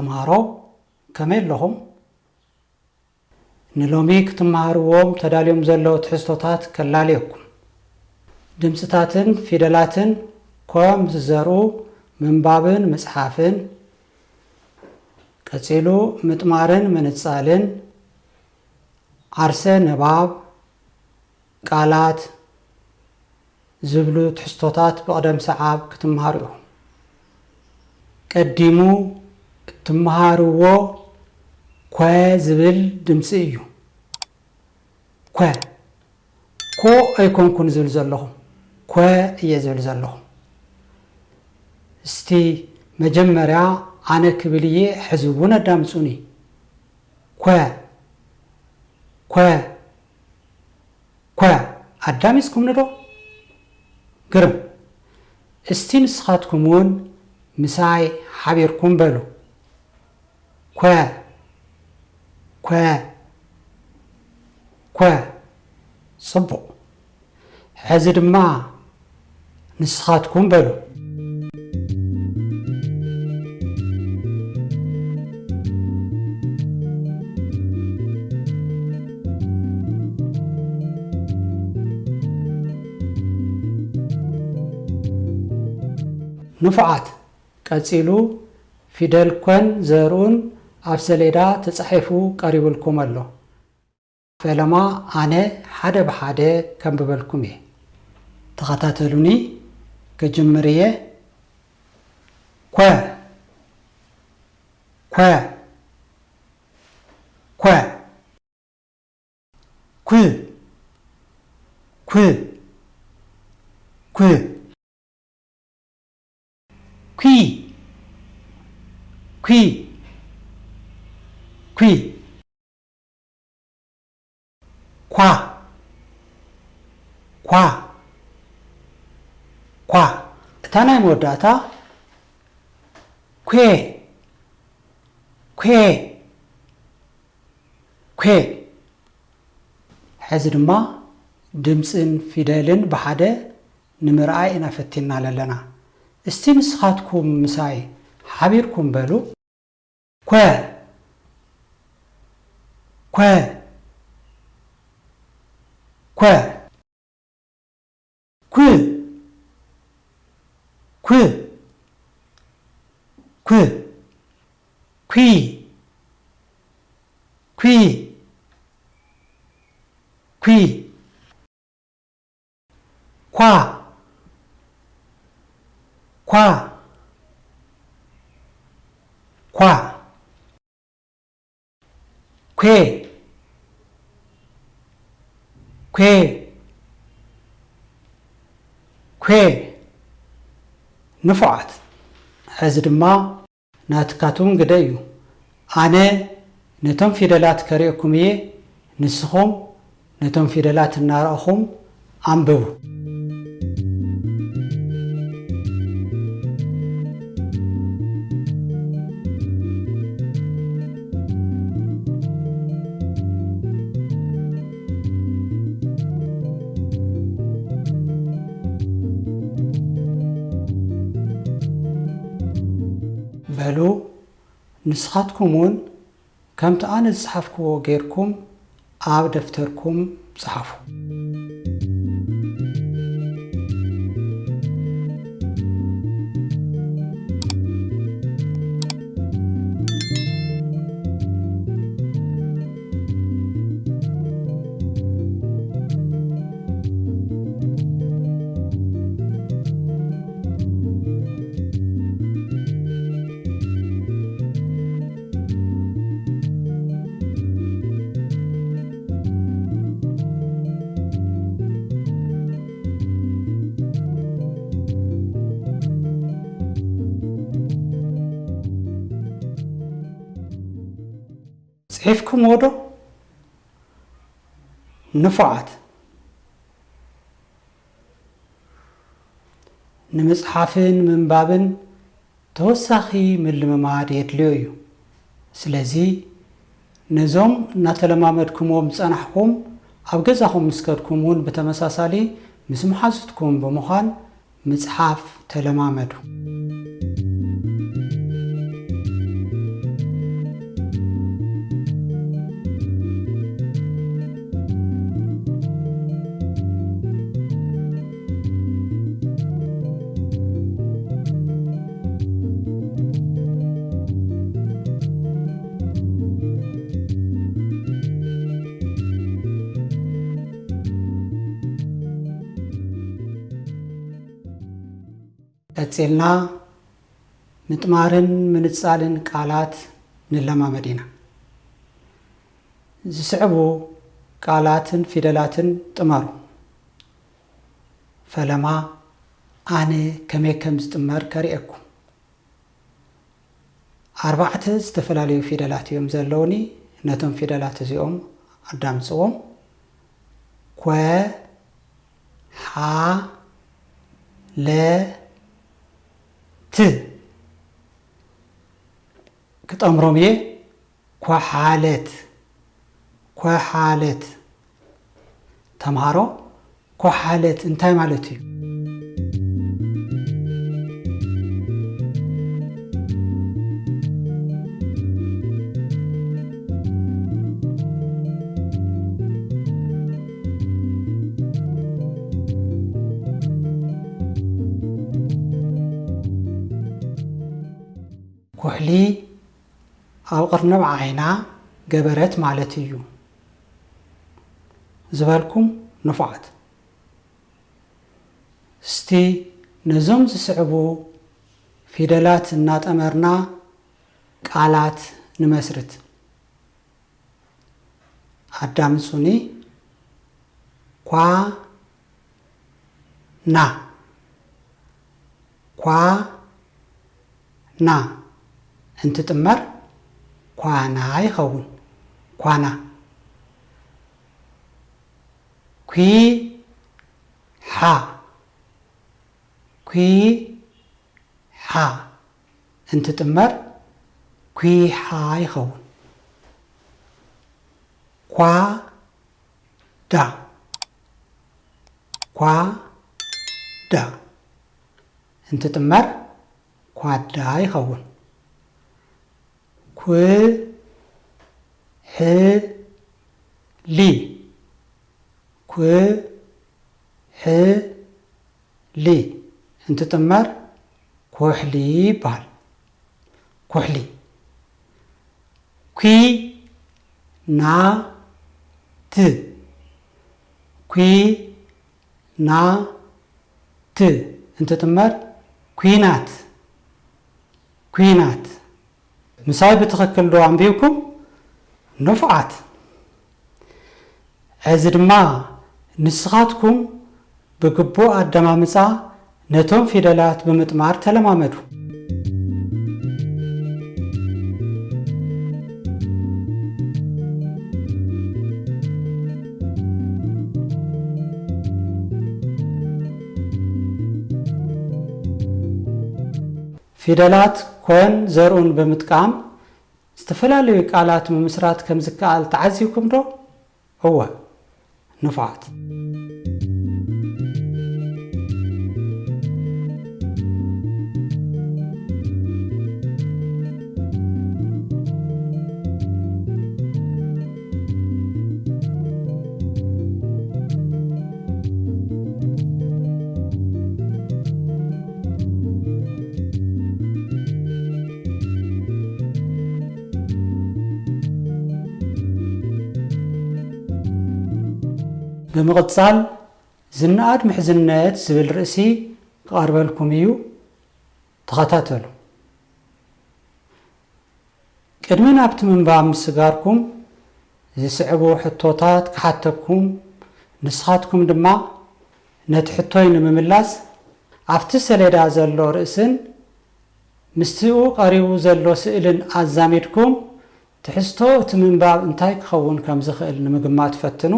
ተምሃሮ፣ ከመይ ኣለኹም? ንሎሚ ክትመሃርዎም ተዳልዮም ዘለዉ ትሕዝቶታት ከላልየኩም። ድምጽታትን ፊደላትን ኮ ምስ ዝዘርኡ ምንባብን ምጽሓፍን፣ ቀጺሉ ምጥማርን ምንጻልን፣ ዓርሰ ንባብ፣ ቃላት ዝብሉ ትሕዝቶታት ብቕደም ሰዓብ ክትመሃሩ ኢኹም። ቀዲሙ እትመሃርዎ ኮ ዝብል ድምጺ እዩ። ኮ። ኮ ኣይኮንኩን ዝብል ዘለኹ፣ ኮ እየ ዝብል ዘለኹ። እስቲ መጀመርያ ኣነ ክብል እየ፣ ሕዚ እውን ኣዳምጹኒ። ኮ፣ ኮ፣ ኮ። ኣዳሚጽኩምኒ ዶ? ግርም። እስቲ ንስኻትኩም እውን ምሳይ ሓቢርኩም በሉ። ኮ፣ ኮ፣ ኮ። ጽቡቕ። ሕዚ ድማ ንስኻትኩም በሉ። ንፉዓት። ቀጺሉ ፊደል ኮን ዘርኡን ኣብ ሰሌዳ ተጻሒፉ ቀሪቡልኩም ኣሎ። ፈለማ ኣነ ሓደ ብሓደ ከንብበልኩም እየ። ተኸታተሉኒ፣ ክጅምር እየ። ኮ፣ ኮ፣ ኮ። ኩ፣ ኩ፣ ኩ። ኲ፣ ኲ፣ ኲ። ኳ፣ ኳ፣ ኳ። እታ ናይ መወዳእታ፣ ኳ፣ ኳ፣ ኳ። ሕዚ ድማ ድምጽን ፊደልን ብሓደ ንምርኣይ ኢና ፈቲና ዘለና። እስቲ ንስኻትኩም ምሳይ ሓቢርኩም በሉ። ኮ፣ ኮ፣ ኮ። ኩ፣ ኩ፣ ኩ። ኲ፣ ኲ፣ ኲ። ኳ፣ ኳ፣ ኳ። ኳ፣ ኳ፣ ኳ። ንፉዓት። ሕዚ ድማ ናትካትኩም ግደ እዩ። ኣነ ነቶም ፊደላት ከርእየኩም እየ፣ ንስኹም ነቶም ፊደላት እናረኣኹም ኣንብቡ። በሉ፣ ንስኻትኩም እውን ከምቲ ኣነ ዝጸሓፍክዎ ጌርኩም ኣብ ደፍተርኩም ጸሓፉ። ጽሒፍኩምዎ ዶ? ንፉዓት። ንምጽሓፍን ምንባብን ተወሳኺ ምልምማድ የድልዮ እዩ። ስለዚ ነዞም እናተለማመድኩምዎም ዝጸናሕኩም፣ ኣብ ገዛኹም ምስ ከድኩም እውን ብተመሳሳሊ ምስ መሓዙትኩም ብምዃን ምጽሓፍ ተለማመዱ። ቀጺልና ምጥማርን ምንጻልን ቃላት ንለማመድ ኢና። ዝስዕቡ ቃላትን ፊደላትን ጥመሩ። ፈለማ ኣነ ከመይ ከም ዝጥመር ከርእየኩም። ኣርባዕተ ዝተፈላለዩ ፊደላት እዮም ዘለውኒ። ነቶም ፊደላት እዚኦም ኣዳምጽዎም። ኮ፣ ሓ፣ ለ፣ ት። ክጠምሮም እየ። ኮሓለት፣ ኮሓለት። ተምሃሮ፣ ኮሓለት እንታይ ማለት እዩ? ኩሕሊ ኣብ ቅርንብ ዓይና ገበረት ማለት እዩ ዝበልኩም ንፉዓት። እስቲ ነዞም ዝስዕቡ ፊደላት እናጠመርና ቃላት ንመስርት። ኣዳምጹኒ። ኳ፣ ና። ኳ፣ ና እንትጥመር ኳና ይኸውን። ኳና። ኲ፣ ሓ። ኲ፣ ሓ እንትጥመር ኲሓ ይኸውን። ኳ፣ ዳ። ኳ፣ ዳ እንትጥመር ኳዳ ይኸውን። ኩ፣ ሕ፣ ሊ። ኩ፣ ሕ፣ ሊ እንትጥመር ኩሕሊ ይበሃል። ኩሕሊ። ኲ፣ ና፣ ት። ኲ፣ ና፣ ት እንትጥመር ኲናት። ኲናት። ምሳይ ብትኽክል ዶ ኣንቢብኩም? ንፉዓት። እዚ ድማ ንስኻትኩም ብግቡእ ኣደማምጻ ነቶም ፊደላት ብምጥማር ተለማመዱ። ፊደላት ኮን ዘርኡን ብምጥቃም ዝተፈላለዩ ቃላት ምምስራት ከም ዝከኣል ተዓዚብኩም ዶ? እወ፣ ንፉዓት። ብምቕጻል ዝነኣድ ምሕዝነት ዝብል ርእሲ ክቐርበልኩም እዩ። ተኸታተሉ። ቅድሚ ናብቲ ምንባብ ምስጋርኩም ዝስዕቡ ሕቶታት ክሓተኩም፣ ንስኻትኩም ድማ ነቲ ሕቶይ ንምምላስ ኣብቲ ሰሌዳ ዘሎ ርእስን ምስኡ ቀሪቡ ዘሎ ስእልን ኣዛሚድኩም ትሕዝቶ እቲ ምንባብ እንታይ ክኸውን ከም ዝኽእል ንምግማት ፈትኑ።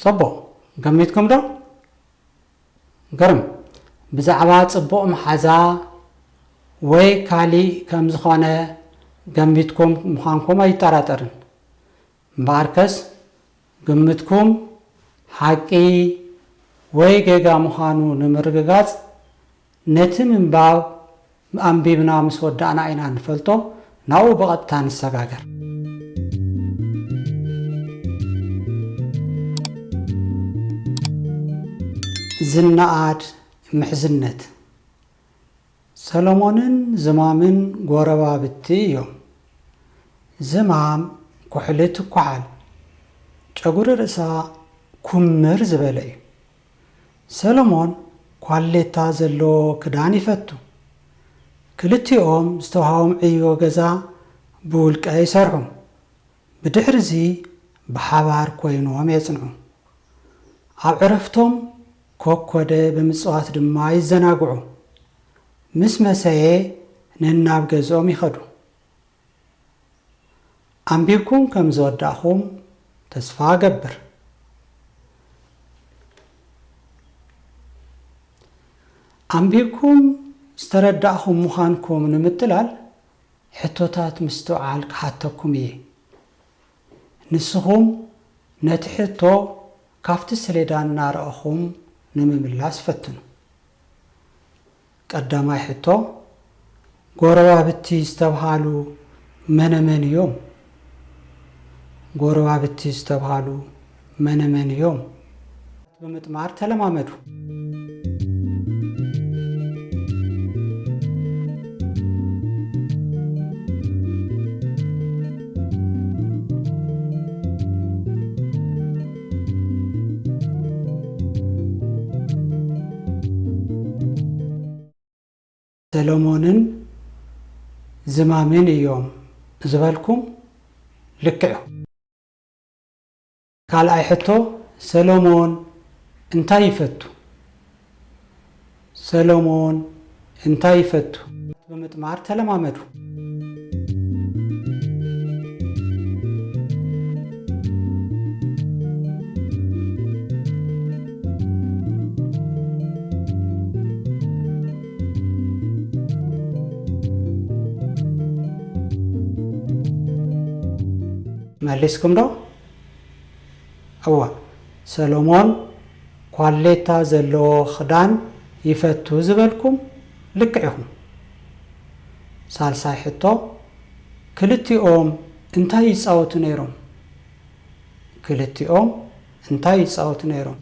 ጽቡቕ፣ ገሚትኩም ዶ? ግርም። ብዛዕባ ጽቡቕ መሓዛ ወይ ካሊእ ከም ዝኾነ ገሚትኩም ምዃንኩም ኣይጠራጠርን። እምበኣርከስ ግምትኩም ሓቂ ወይ ጌጋ ምዃኑ ንምርግጋጽ ነቲ ምንባብ ኣንቢብና ምስ ወዳእና ኢና ንፈልጦ። ናብኡ ብቐጥታ ንሰጋገር። ዝነኣድ ምሕዝነት። ሰሎሞንን ዝማምን ጎረባብቲ እዮም። ዝማም ኩሕሊ ትኳሓል፣ ጨጉሪ ርእሳ ኩምር ዝበለ እዩ። ሰሎሞን ኳሌታ ዘለዎ ክዳን ይፈቱ። ክልቲኦም ዝተውሃቦም ዕዮ ገዛ ብውልቀ ይሰርሑ። ብድሕርዚ ብሓባር ኮይኖም የጽንዑ። ኣብ ዕረፍቶም ኮኮደ ብምጽዋት ድማ ይዘናግዑ። ምስ መሰየ ነናብ ገዝኦም ይኸዱ። ኣንቢብኩም ከም ዝወዳእኹም ተስፋ እገብር። ኣንቢብኩም ዝተረዳእኹም ምዃንኩም ንምጥላል ሕቶታት ምስትውዓል ክሓተኩም እየ። ንስኹም ነቲ ሕቶ ካብቲ ሰሌዳ እናረኣኹም ንምምላስ ፈትኑ። ቀዳማይ ሕቶ፣ ጎረባብቲ ዝተብሃሉ መነመን እዮም? ጎረባብቲ ዝተብሃሉ መነመን እዮም? ብምጥማር ተለማመዱ። ሰሎሞንን ዝማምን እዮም ዝበልኩም ልክዕ ኢኹም። ካልኣይ ሕቶ፣ ሰሎሞን እንታይ ይፈቱ? ሰሎሞን እንታይ ይፈቱ? ብምጥማር ተለማመዱ። መሊስኩም ዶ? እወ፣ ሰሎሞን ኳሌታ ዘለዎ ክዳን ይፈቱ ዝበልኩም ልክዕ ኢኹም። ሳልሳይ ሕቶ፣ ክልቲኦም እንታይ ይጻወቱ ነይሮም? ክልቲኦም እንታይ ይጻወቱ ነይሮም?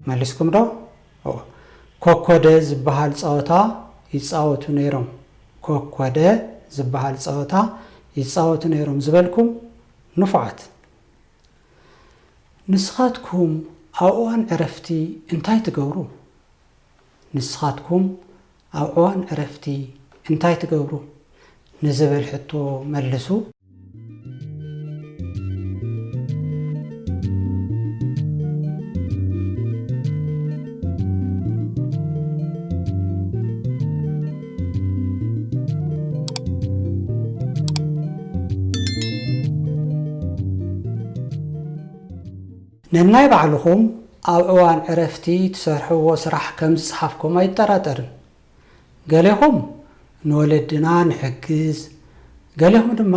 መሊስኩም ዶ? እወ። ኮኮደ ዝበሃል ጸወታ ይጻወቱ ነይሮም። ኮኮደ ዝበሃል ጸወታ ይጻወቱ ነይሮም ዝበልኩም ንፉዓት። ንስኻትኩም ኣብ እዋን ዕረፍቲ እንታይ ትገብሩ? ንስኻትኩም ኣብ እዋን ዕረፍቲ እንታይ ትገብሩ? ንዝብል ሕቶ መልሱ። ነናይ ባዕልኹም ኣብ እዋን ዕረፍቲ ትሰርሕዎ ስራሕ ከም ዝጸሓፍኩም ኣይጠራጠርን። ገሌኹም ንወለድና ንሕግዝ፣ ገሌኹም ድማ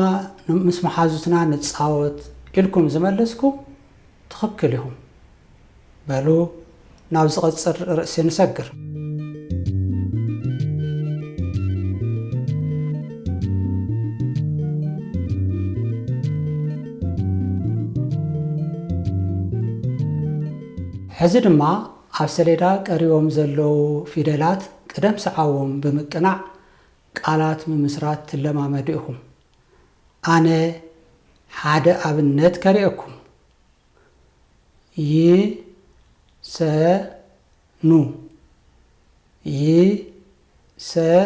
ምስ መሓዙትና ንጻወት ኢልኩም ዝመለስኩም ትኽክል ኢኹም። በሉ ናብ ዝቐጽል ርእሲ ንሰግር። ሕዚ ድማ ኣብ ሰሌዳ ቀሪቦም ዘለዉ ፊደላት ቅደም ሰዓቦም ብምቅናዕ ቃላት ምምስራት ትለማመዱ ኢኹም። ኣነ ሓደ ኣብነት ከርእየኩም። ይሰኑ፣ ይሰኑ።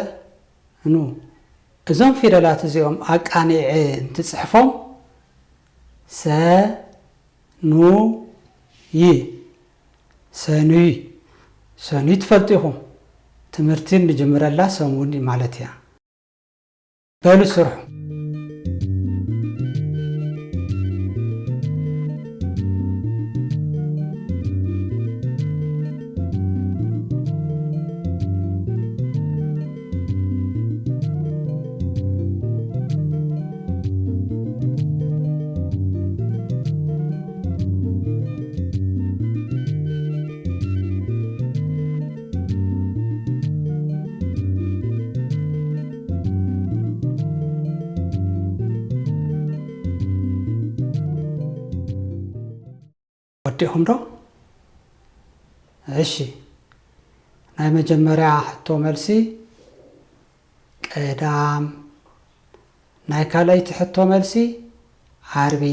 እዞም ፊደላት እዚኦም ኣቃኒዐ እንትጽሕፎም ሰኑይ፣ ሰኑይ፣ ሰኑይ ትፈልጡ ኢኹም። ትምህርቲ እንጅምረላ ሰሙን ማለት እያ። በሉ ስርሑ። ዲኹም ዶ? እሺ፣ ናይ መጀመርያ ሕቶ መልሲ ቀዳም። ናይ ካልኣይቲ ሕቶ መልሲ ዓርቢ።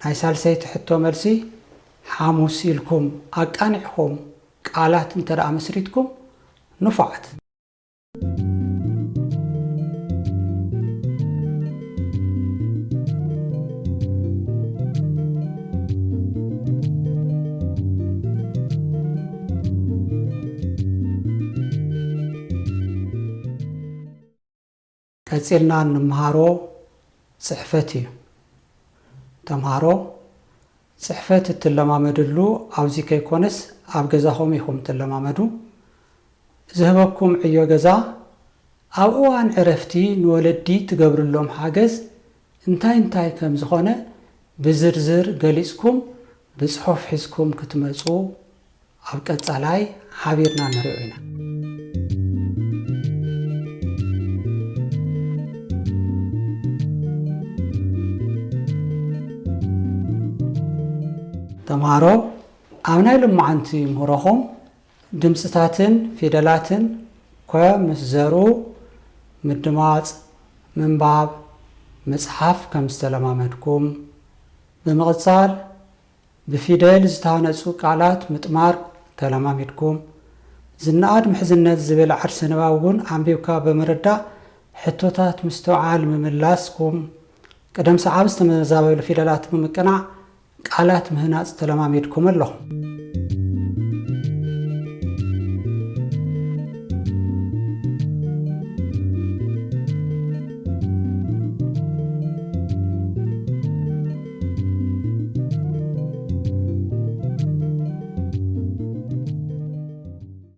ናይ ሳልሰይቲ ሕቶ መልሲ ሓሙስ ኢልኩም ኣቃኒዕኹም ቃላት እንተ ደኣ መስሪትኩም ንፉዓት። ቀጺልና እንምሃሮ ጽሕፈት እዩ። ተምሃሮ፣ ጽሕፈት እትለማመድሉ ኣብዚ ከይኮነስ ኣብ ገዛኹም ኢኹም ትለማመዱ። ዝህበኩም ዕዮ ገዛ ኣብ እዋን ዕረፍቲ ንወለዲ ትገብርሎም ሓገዝ እንታይ እንታይ ከም ዝኾነ ብዝርዝር ገሊጽኩም ብጽሑፍ ሒዝኩም ክትመጹ ኣብ ቀጻላይ ሓቢርና ንሪኦ ኢና። ተምሃሮ፣ ኣብ ናይ ሎማዓንቲ ምህሮኹም ድምጽታትን ፊደላትን ኮ ምስ ዘርኡ ምድማጽ፣ ምንባብ፣ ምጽሓፍ ከም ዝተለማመድኩም፣ ብምቕጻል ብፊደል ዝተሃነጹ ቃላት ምጥማር ተለማሚድኩም። ዝነኣድ ምሕዝነት ዝብል ዓርሰ ንባብ እውን ኣንቢብካ ብምርዳእ ሕቶታት ምስትውዓል ምምላስኩም። ቅደም ሰዓብ ዝተመዛበሉ ፊደላት ብምቅናዕ ቃላት ምህናጽ ተለማሚድኩም ኣለኹም።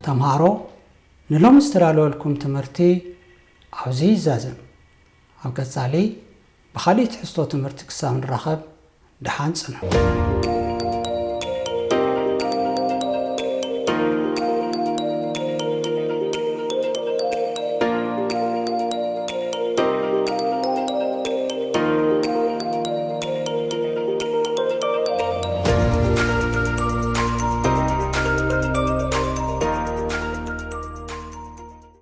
ተምሃሮ፣ ንሎሚ ዝተዳለወልኩም ትምህርቲ ኣብዚ ይዛዘም። ኣብ ቀጻሊ ብኻልእ ትሕዝቶ ትምህርቲ ክሳብ ንራኸብ ደሓን ጽንሑ።